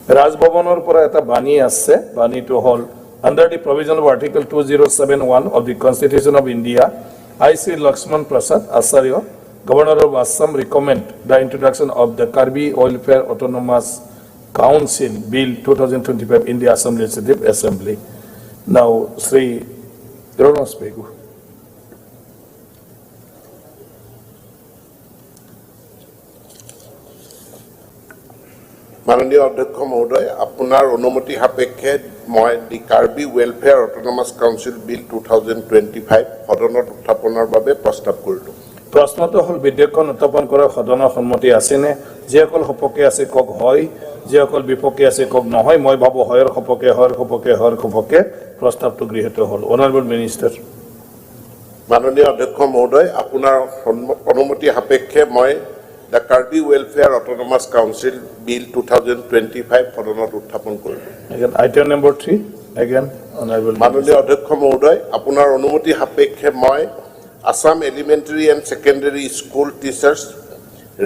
ৰাজভৱনৰ পৰা এটা বাণী আছে। বাণীটো হ'ল, "Under the provision of Article 2071 of the Constitution of India, I, Shri Lakshman Prasad Acharya, Governor of Assam, recommend the introduction of the Karbi Welfare Autonomous Council Bill 2025 in the Assam Legislative Assembly." Now, Shri Ranoj Pegu. মাননীয় অধ্যক্ষ মহোদয়, আপোনাৰ অনুমতি সাপেক্ষে মই the Karbi Welfare Autonomous Council Bill 2025 সদনত উত্থাপনৰ বাবে প্ৰস্তাৱ কৰিলোঁ। প্ৰশ্নটো হ'ল, বিধেয়কখন উত্থাপন কৰাৰ সদনৰ সন্মতি আছেনে? যিসকল সপক্ষে আছে কওক হয়, যিসকল বিপক্ষে আছে কওক নহয়। মই ভাবোঁ হয়ৰ সপক্ষে, হয়ৰ সপক্ষে, হয়ৰ সপক্ষে। প্ৰস্তাৱটো গৃহীত হ'ল। Honourable minister. মাননীয় অধ্যক্ষ মহোদয়, আপোনাৰ অনুমতি সাপেক্ষে মই the Karbi Welfare Autonomous Council Bill 2025 সদনত উত্থাপন কৰিলোঁ। Again, item number 3, again, Honorable. মাননীয় অধ্যক্ষ মহোদয়, আপোনাৰ অনুমতি সাপেক্ষে মই Assam Elementary and Secondary School Teachers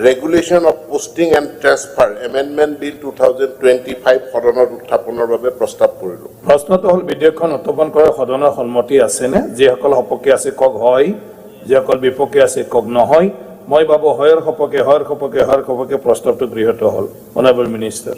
Regulation of Posting and Transfer Amendment Bill 2025 সদনত উত্থাপনৰ বাবে প্ৰস্তাৱ কৰিলোঁ। প্ৰশ্নটো হ'ল, বিধেয়কখন উত্থাপন কৰাৰ সদনৰ সন্মতি আছেনে? যিসকল সপক্ষে আছে কওক হয়, যিসকল বিপক্ষে আছে কওক নহয়। মই ভাবোঁ হয়ৰ সপক্ষে, হয়ৰ সপক্ষে, হয়ৰ সপক্ষে। প্ৰস্তাৱটো গৃহীত হ'ল। Honourable minister.